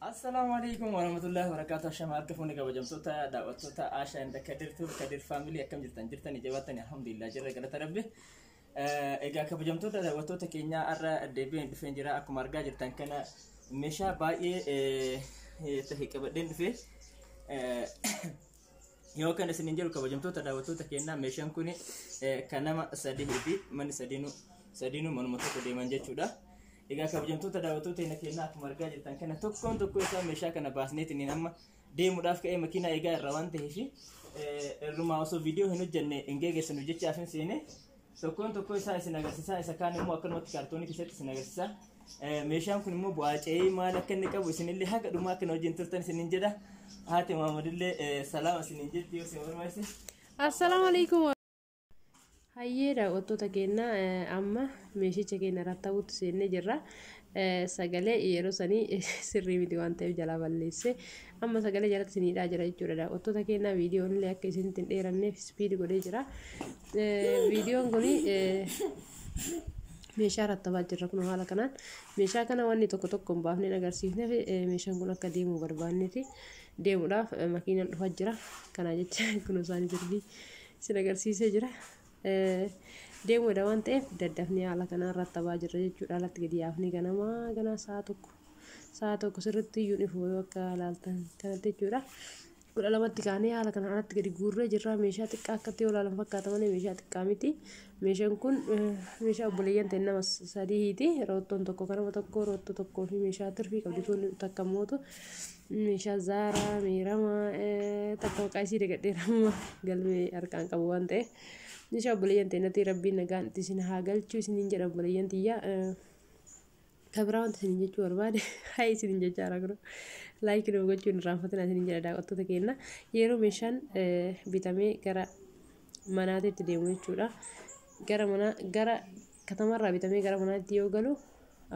Assalaamu alaikum warahmatullahi wabarakatuh. Ashama harka fuunee kabajamtoota daawwattoota Asha and Kadir Tube, Kadir Family, akkam jirtan? Jirtan jabaatani? Alhamdulillah, jirra, galata Rabbi. Egaa kabajamtoota daawwattoota keenyaa, har'a deebi'een dhufeen jira. Akkuma argaa jirtan kana meeshaa baay'ee tahe qabadheen dhufe. Yoo kan isiniin jedhu, kabajamtoota daawwattoota keenyaa, meeshaan kun kan nama sadii fi manni sadiinuu sadiinuu manuma tokko deeman jechuudha. Egaa kabajamtoota daawwattoota keenyaa, akkuma argaa jirtan kana tokkoon tokko isaa meeshaa kana baasneetiin amma deemuudhaaf ka'ee makiinaa eegaa irra waan ta'eef, irrumaa osoo viidiyoo hin hojjenne hin geeggeessinu jechaaf hin seene. Tokkoon tokko isaa isin agarsiisaa, isa kaan immoo akkanumatti kaartoonii keessatti isin agarsiisa. Meeshaan kun immoo bu'aa ce'ee maal akka inni qabu isinillee haga dhumaa kana wajjin turtan isinin jedha. Haati Mahamadillee salaama isinin jetti yoo isin barbaachise. Assalaamu alaikum. Hayyee daawwattoota keenya, amma meeshicha keenya rattabuutti seennee jirra. Sagalee yeroo sanii sirrii miti waan ta'eef jalaa balleesse. Amma sagalee jalatti isiniidhaa jira jechuudha. Daawwattoota keenya, viidiyoon illee akka isinitti hin dheeranneef speed godhee jira. Viidiyoon kun meeshaa rattabaa jirra kun haala kanaan. Meeshaa kana wanni tokko tokko hin baafnee agarsiifneef meeshaan kun akka deemuu barbaanneeti. Deemuudhaaf makiinaan dhufaa jira. Kana jecha kun isaanii sirbii isin agarsiisee jira. Deemuudha waan ta'eef daddafnee haala kanaan rattabaa jirra jechuudha. Alatti gadi yaafnee ganamaa ganaa sa'a 1, sa'a 1 sirriitti iyyuu ifu yoo akka ilaaltan kanatti jechuudha. 12tti kaanee haala kanaan alatti gadi guurree jirra. Meeshaa xiqqaa akkatti yoo ilaalan fakkaata malee meeshaa xiqqaa miti. Meeshaan kun meeshaa obboleeyyan ta'e nama sadiiti. Roottoon tokko kan nama tokko, roottoo tokkoo fi meeshaa tirfii qabdi tun takka mootu meeshaa zaaraa miiramaa takka maqaa isii dagadheera, amma galmee harkaan qabu waan ta'eef. Meeshaa obboleeyyan ta'e natti Rabbiin nagaan itti isin haa galchuu isiniin jedha, obboleeyyan tiyya. Kabiraa wanta isiniin jechuu barbaade, haa isiniin jechaa jira kun, like nuuf gochuun irraanfatina isiniin jedha daawwattoota keenya. Yeroo meeshaan bitamee gara manaatitti deemu jechuudha. Gara manaa, gara katamarraa bitamee gara manaatti yoo galu,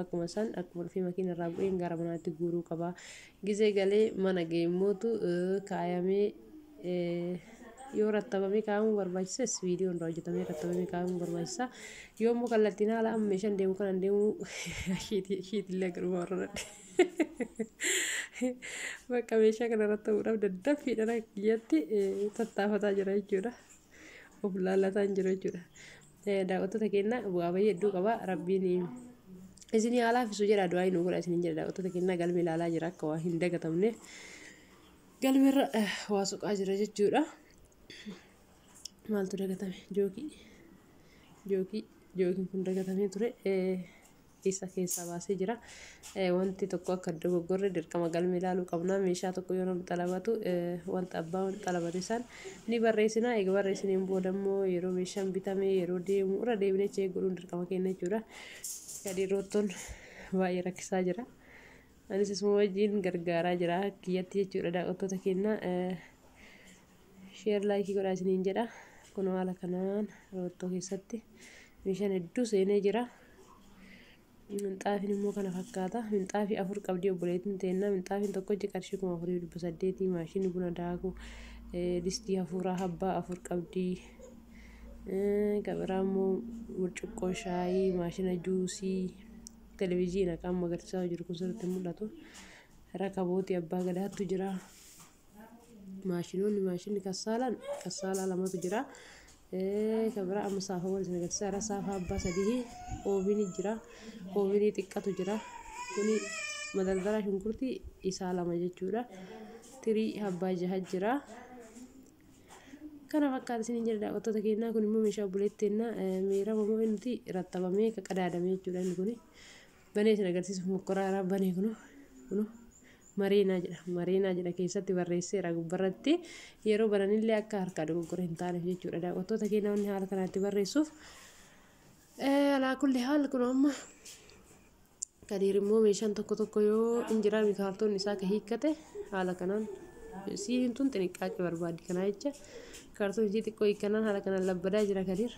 akkuma san akkuma dhufee makiina irraa bu'een gara manaatti guuruu qaba. Gizee galee mana ga'e kaayamee yoo rattabamee kaa'amuu barbaachises viidiyoon irraa hojjetamee rattabamee kaa'amuu barbaachisa. Yoo immoo kallattiin haala amma meeshaan deemu kanaan deemu shiitillee garuma warra bakka meeshaa kana rattabuudhaaf daddaffiidhaan kiyyatti tattaafataa jira jechuudha. Of laallataa hin jiru jechuudha. Daawwattoota keenya, bu'aa bahii hedduu qaba. Rabbiin isin haa laaffisu jedha, du'aa nu godha isiniin jedha. Daawwattoota keenya, galmi ilaalaa jira, akka waa hin dagatamneef galmirra waa soqaa jira jechuudha. Maaltu dagatame? Jookii, jookii, jookiin kun dagatamee ture, isa keessaa baasee jira. Wanti tokko akka dogoggorre dirqama galmi ilaaluu qabna. Meeshaa tokko yoo namni xalabatu wanta abbaa xalabate san ni barreessina. Eega barreessineen booda immoo yeroo meeshaan bitame, yeroo deemu irra deebinee check godhuun dirqama keenya jechuudha. Gadi roottoon baay'ee rakkisaa jira. Anis isuma wajjin gargaaraa jira kiyyatti jechuudha. Daawwattoota keenya, share, like godhaa isiniin jedha. Kun haala kanaan roottoo keessatti meeshaan hedduu seenee jira. Minxaafiin immoo kana fakkaata. Minxaafii afur qabdii obboleettiin teenna. Minxaafiin tokkochi qarshii 4800. Maashinni buna daaku, distii hafuuraa abbaa afur qabdii. Kabiraa immoo burcuqqoo shaayii, maashina juusii, televizyiina qaama agarsiisaa jiru kun sirriitti mul'atu. Rakabootii abbaa gadaattu jira. Maashinoonni, maashinni kassaalaan kassaalaa lamatu jira. Kabiraa amma saafawwan isin agarsiisaa jira. Saafaa abbaa sadii, oovinii jira. Oovinii xiqqatu jira. Kuni madaldara shunkurtii isaa lama jechuudha. Tirii abbaa jaha jira. Kana fakkaata isiniin jedha daawwattoota keenyaa. Kun immoo meeshaa obboleettii teenyaa miirama moo inni rattabamee qadaadamee jechuudha inni kuni. Banee isin agarsiisuuf mokkoraa irraa banee kunu kunu Mareenaa jedha. Mareenaa jedha keessatti barreesseera gubbarratti. Yeroo bananillee akka harkaa dogoggora hin taaneef jechuudha. Daawwattoota keenya, wanni haala kanaatti barreessuuf. Alaa kulli haal kun amma Kadiir immoo meeshaan tokko tokko yoo hin jiraame kaartoonni isaa ka hiikkate haala kanaan siiniin tun xiniqqaaqee barbaaddi. Kanaa jecha kaartoon isii xiqqoo hiikkanaan haala kanaan labbadaa jira Kadiir.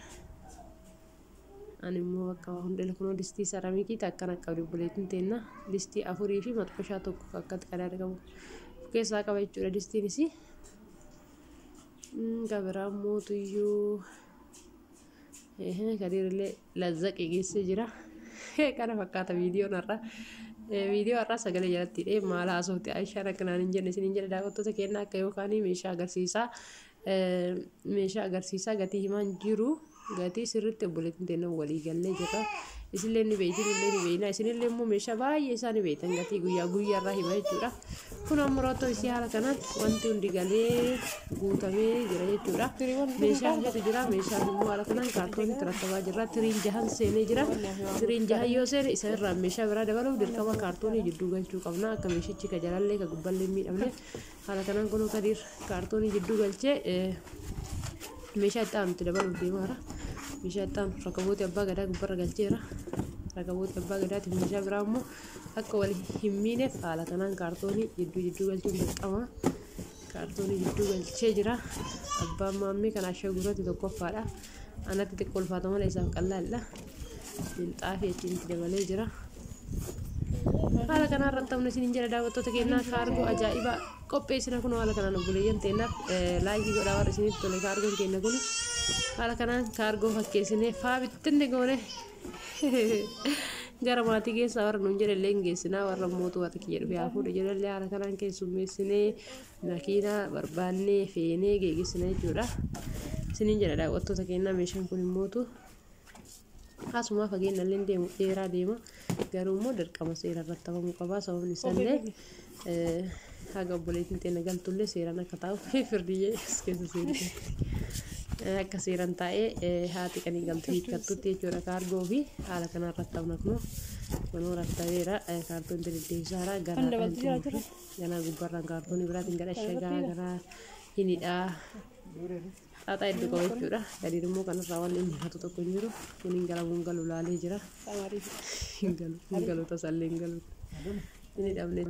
Ani immoo bakka waa hundee kunoo distii saramikii akkana qabdi obboleettiin teenna. Distii afurii fi maxxashaa tokko akkatti qadaada qabu of keessaa qaba jechuudha distiin isii. Kabiraa mootuyyuu Kadiir illee lazzaqee geessee jira. Kana fakkaata viidiyoon har'a. Viidiyoo har'aa sagalee jalatti hidhee maal haasofte Aishaan akkanaan hin jenne isiniin jedhe. Daawwattoota keenyaa, akka yookaan meeshaa agarsiisaa, meeshaa agarsiisaa gatii himaan jiru, gatii sirriitti obboleettiin teenya walii gallee jirra. Isinillee ni beektin, illee ni beekna. Isinillee immoo meeshaa baay'ee isaa ni beektan, gatii guyyaa guyyaarraa hima jechuudha. Kun ammoo roottoo isii haala kanaan wanti hundi galee guutamee jira jechuudha. Meeshaa hafetu jira. Meeshaan immoo haala kanaan kaartoonii tarattabaa jira. Tiriin jahan seenee jira. Tiriin jahan yoo seene, isa irraa meeshaa biraa dabaluuf dirqama kaartoonii jidduu galchuu qabna. Akka meeshichi ka jalallee ka gubballee hin miidhamne. Haala kanaan kunoo Kadiir kaartoonii jidduu galchee meeshaa itti aanutti dabaluuf deemaara. Meeshaa itti aanu rakaboota abbaa gadaa gubbarra galcheera. Rakaboota abbaa gadaatiif meeshaa biraa immoo akka wal hin miineef haala kanaan kaartoonii jidduu jidduu galchuun dirqama. Kaartoonii jidduu galchee jira. Abbaan maammee kan ashaguurratti tokkoffaadha. Anatti xiqqoo ulfaata malee isaaf qal'aadha. Minxaafii achiin itti dabalee jira. Haala kanaan irratti isiniin jira, daawwattoota keenyaa, kaargoo ajaa'ibaa qopheessina. Kun haala kanaan obboleeyyan teenyaaf like godhaa warra isinitti tole. Kaargoon keenya kun haala kanaan kaargoo fakkeessinee faa bittinne goone gara maatii keessaa warra nuun jedhallee hin geessinaa, warra mootu warra kiyya dhufe haa fuudhu jedhallee haala kanaan keessummeessinee makiinaa barbaannee feenee geeggeessina jechuudha. Isiniin jedha, daawwattoota keenyaa, meeshaan kun immootu asumaa fageenya illee deemu dheeraa deema, garuu immoo dirqama seera irratti hafamuu qaba. Sababni isaallee haga obboleettiin teenya galtullee seeraan akka taa'u, firdiyyee as keessa seente, akka seeraan taa'ee haati qanii galtu hiikkattutti jechuudha. Kaargoo fi haala kanaan irratti hafna. Kunoo kunoo rattabeera, kaartoon deddeebisaara gara ganaa gubbarraan kaartoonii biraatiin gara shagaa gara hinidhaa xaaxaa hedduu qaba jechuudha. Gadiin immoo kanarraa waan inni hatu tokko hin jiru. Kun hin galamu, hin galu laalee jira. Hin galu, hin galu, tasallee hin galu. Inni dhabne.